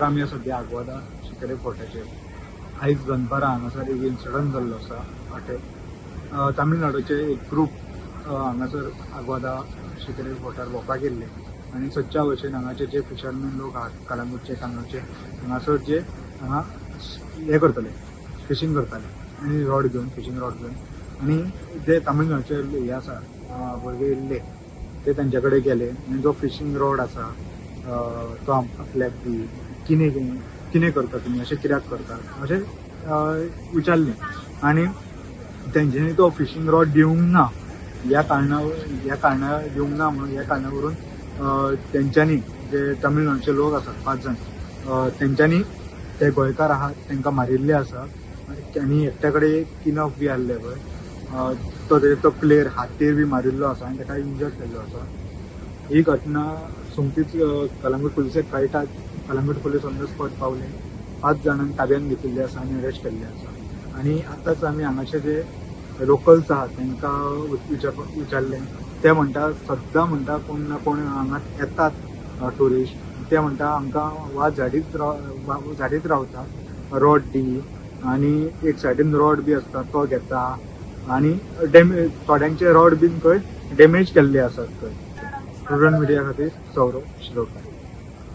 आमी सद्या आगवादा शिकेरी फोर्टाचेर. आयज दनपारां हांगासर एक इन्सिडंट जाल्लो आसा. अटॅक, तामिळनाडूचे एक ग्रूप हांगासर आगवादा शिकेरी फोर्टार भोंवपाक येयल्ले आनी सदच्या भशेन हांगाचे जे फिशरमॅन लोक आहात, कळंगूटचे, कांदोळचे, हांगासर जे हांगा हें करतले, फिशींग करताले आनी रॉड घेवन, फिशींग रॉड घेवन, आनी जे तामिळनाडूचे हे आसा, भुरगे येयल्ले, ते तांच्या कडेन गेले आनी जो फिशींग रॉड आसा तो आपल्याक दी, कितें कितें करता तुमी, अशें कित्याक करतात अशें विचारलें आनी तेंच्यांनी तो फिशींग रॉड दिवंक ना. ह्या कारणा दिवंक ना म्हणून, ह्या कारणा वरून तेंच्यांनी, जे तमिळनाडूचे लोक आसात पांच जाण, तेंच्यांनी ते गोंयकार आहात तांकां मारिल्ले आसा आनी एकट्या कडेन किनफ बी आहले पळय, तो तेजे तकलेर, हातेर बी मारिल्लो आसा आनी ताका इंजर्ड केल्लो आसा. ही घटना सोमतीच कलंगूट पुलिसेक कळटाच Calangute police on the spot पावले. पांच जाणांक ताब्यात घेतिल्ले आसा आनी अरेस्ट केल्ले आसा. आनी आतांच आमी हांगाचे जे लोकल्स आहात तांकां विचारलें, ते म्हणटा सद्दां म्हणटा कोण ना कोण हांगा येतात ट्युरिस्ट, ते म्हणटा आमकां वाज झाडीत रावता, रॉड दी, आनी एक सायडीन रॉड बी आसता तो घेता आनी डॅमेज, थोड्यांचे रॉड बीन खंय डॅमेज केल्ले आसात खंय. प्रुडंट मिडिया खातीर सौरव शिरोडकर.